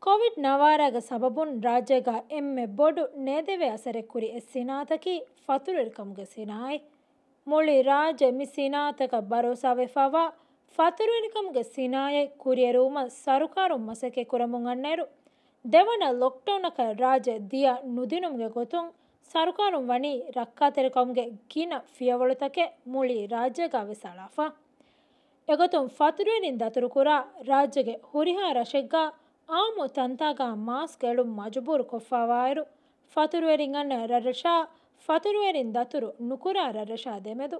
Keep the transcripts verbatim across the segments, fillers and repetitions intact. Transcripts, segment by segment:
ކޮވިޑް ނަވާރަގެ ސަބަބުން ރާއްޖޭގަ އެންމެ ބޮޑު ނޭދެވޭ އަސަރެއް ކުރި އެއް ސިނާއަތަކީ ފަތުރުވެރިކަމުގެ ސިނާއަތް. މުޅި ރާއްޖެ މި ސިނާއަތަކަށް ބަރޯސާވެފަވާ ފަތުރުވެރިކަމުގެ ސިނާއަތް ކުރިއެރުވުމަށް ސަރުކާރުން މަސައްކަތް ކުރަމުން އަންނައިރު، ދެވަނަ ލޮކްޑައުނަކަށް ރާއްޖެ ދިޔަ ނުދިނުމުގެ ގޮތުން ސަރުކާރުން ވަނީ ރައްކާތެރިކަމުގެ ގިނަ ފިޔަވަޅުތަކެއް މުޅި ރާއްޖޭގަ ވެސް އަޅާފަ. އެގޮތުން ފަތުރުވެރިން ދަތުރުކުރާ ރާއްޖޭގެ ހުރިހާ ރަށެއްގަ އާއްމު ތަންތާގަ މާސްކް އެޅުން މަޖުބޫރު ކޮށްފަވާއިރު، ފަތުރުވެރިން އަންނަ ރަށްރަށާ ފަތުރުވެރިން ދަތުރު ނުކުރާ ރަށްރަށާ ދެމެދު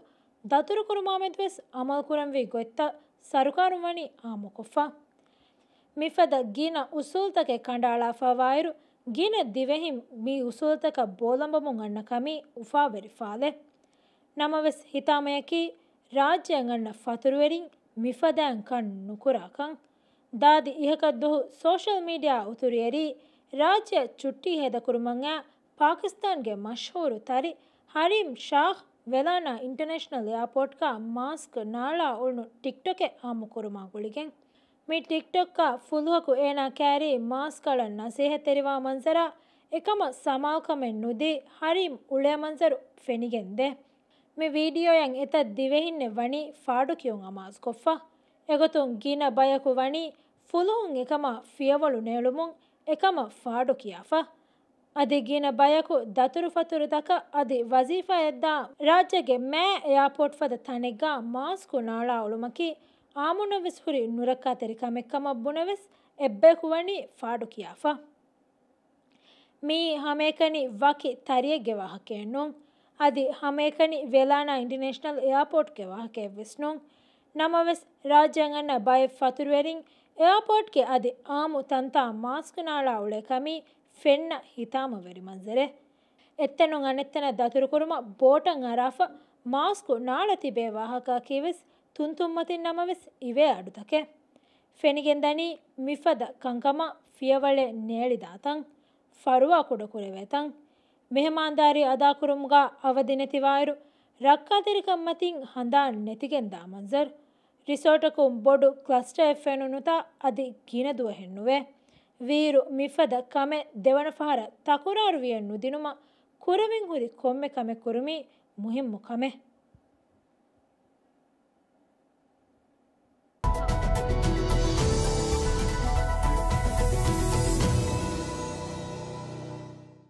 ދަތުރުކުރުމާމެދުވެސް އަމަލުކުރަންވީ ގޮތްތައް ސަރުކާރުން ވަނީ އާއްމުކޮށްފަ. މިފަދަ ގިނަ އުސޫލުތަކެއް ކަނޑައަޅާފަވާއިރު، ގިނަ ދިވެހިން މި އުސޫލުތަކަށް ބޯލަނބަމުން އަންނަ ކަމީ އުފާވެރި ފާލެއް. ނަމަވެސް ހިތާމަޔަކީ، ރާއްޖެއަށް އަންނަ ފަތުރުވެރިން މިފަދައިން ކަން ނުކުރާކަން. ދާދި އިހަކަށްދުހު ސޯޝަލް މީޑިއާ އުތުރިއެރީ، ރާއްޖެއަށް ޗުއްޓީ ހޭދަކުރުމަށް އައި ޕާކިސްތާންގެ މަޝްހޫރު ތަރި ހަރީމް ޝާހް ވެލާނާ އިންޓަނޭޝަނަލް އެއާޕޯޓްގަ މާސްކް ނާޅާ އުޅުނު ޓިކްޓޮކެއް އާއްމުކުރުމާ ގުޅިގެން. މި ޓިކްޓޮކްގަ ފުލުހަކު އޭނާ ކައިރީ މާސްކް އަޅަން ނަސޭހަތްތެރިވާ މަންޒަރާ އެކަމަށް ސަމާލުކަމެއް ނުދީ ހަރީމް އުޅޭ މަންޒަރު ފެނިގެންދޭ. މި ވީޑިއޯއަށް އެތައް ދިވެހިންނެއް ވަނީ ފާޑުކިޔުން އަމާޒުކޮށްފަ. އެގޮތުން ގިނަ ބަޔަކު ވަނީ ފުލުހުން އެކަމާ ފިޔަވަޅު ނޭޅުމުން އެކަމަށް ފާޑުކިޔާފަ. އަދި ގިނަ ބަޔަކު ދަތުރުފަތުރުތަކަށް އަދި ވަޒީފާއަށްދާ ރާއްޖޭގެ މާ އެއާޕޯޓް ފަދަ ތަނެއްގަ މާސްކު ނާޅާ އުޅުމަކީ އާއްމުންނަށްވެސް ހުރި ނުރައްކާތެރި ކަމެއްކަމަށް ބުނެވެސް އެއްބަޔަކު ވަނީ ފާޑުކިޔާފަ. މިއީ ހަމައެކަނި ވަކި ތަރިއެއްގެ ވާހަކައެއް ނޫން. އަދި ހަމައެކަނި ވެލާނާ އިންޓަނޭޝަނަލް އެއާޕޯޓްގެ ވާހަކައެއްވެސް ނޫން. ނަމަވެސް، ރާއްޖެއަށް އަންނަ ބައެއް ފަތުރުވެރިން އެއާޕޯޓްގެ އަދި އާއްމު ތަންތާ މާސްކު ނާޅާ އުޅޭ ކަމީ ފެންނަ ހިތާމަވެރި މަންޒަރެއް. އެއްތަނުން އަނެއްތަނަށް ދަތުރުކުރުމަށް ބޯޓަށް އަރާފަ މާސްކު ނާޅާ ތިބޭ ވާހަކައަކީވެސް ތުންތުންމަތިން ނަމަވެސް އިވޭ އަޑުތަކެއް. ފެނިގެންދަނީ މިފަދަ ކަންކަމަށް ފިޔަވަޅެއް ނޭޅިދާތަން، ފަރުވާ ކުޑަކުރެވޭތަން، މެހެމާންދާރީ އަދާކުރުމުގަ އަވަދި ނެތިވާއިރު، ރައްކާތެރިކަންމަތިން ހަނދާން ނެތިގެންދާ މަންޒަރު. ރިސޯޓަކުން ބޮޑު ކްލަސްޓަރެއް ފެނުނުތާ އަދި ގިނަ ދުވަހެއް ނުވޭ. ވީއިރު މިފަދަ ކަމެއް ދެވަނަ ފަހަރަށް ތަކުރާރުވިޔަ ނުދިނުމަށް ކުރެވެން ހުރި ކޮންމެ ކަމެއް ކުރުމީ މުހިއްމު ކަމެއް.